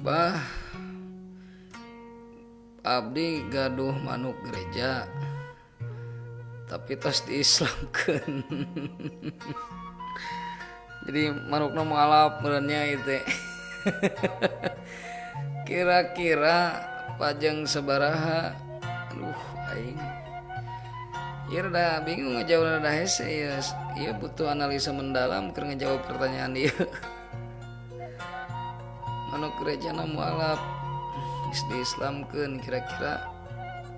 Bah, abdi gaduh manuk gereja tapi tos diislamkeun. Jadi manukna mualaf meureun nya ieu teh. Kira-kira pajeng sabaraha? Aduh, aing ieu rada bingung ngajawab, rada hese ieu. Ieu butuh analisa mendalam keur ngajawab pertanyaan ieu. Manuk gerejana mualaf geus diislamkeun, kira-kira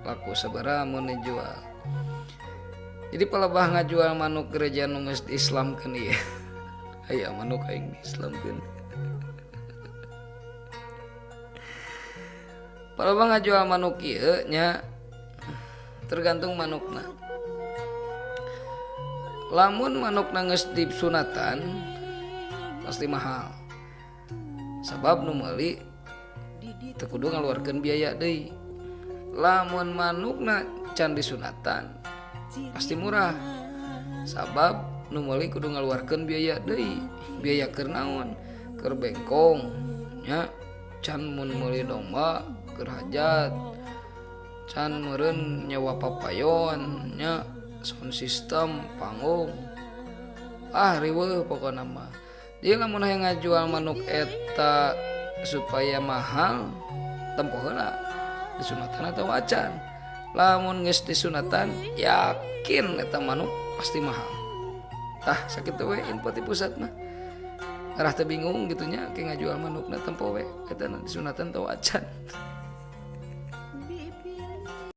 laku sabaraha mun dijual? Jadi palebah ngajual manuk gereja nu geus diislamkeun ieu, aya manuk aing diislamkeun. Palebah ngajual manuk ieu nya tergantung manukna. Lamun manukna geus disunatan pasti mahal. Sabab nu meuli teu kudu ngaluarkeun biaya deui. Lamun manukna can disunatan pasti murah. Sabab nu meuli kudu ngaluarkeun biaya deui. Biaya keur naon? Keur bengkong nya, can mun meuli domba keur hajat, can meureun nyewa papayon nya, sound system, panggung. Ah, riweuh pokona mah. Jadi lamun hayang ngajual manuk eta supaya mahal, tempo heula disunatan atau acan. Lamun geus disunatan, yakin eta manuk pasti mahal. Tah, sakitu we info ti pusat mah. Arah teu bingung gitu nya ke ngajual manukna, tempo we eta disunatan atau acan.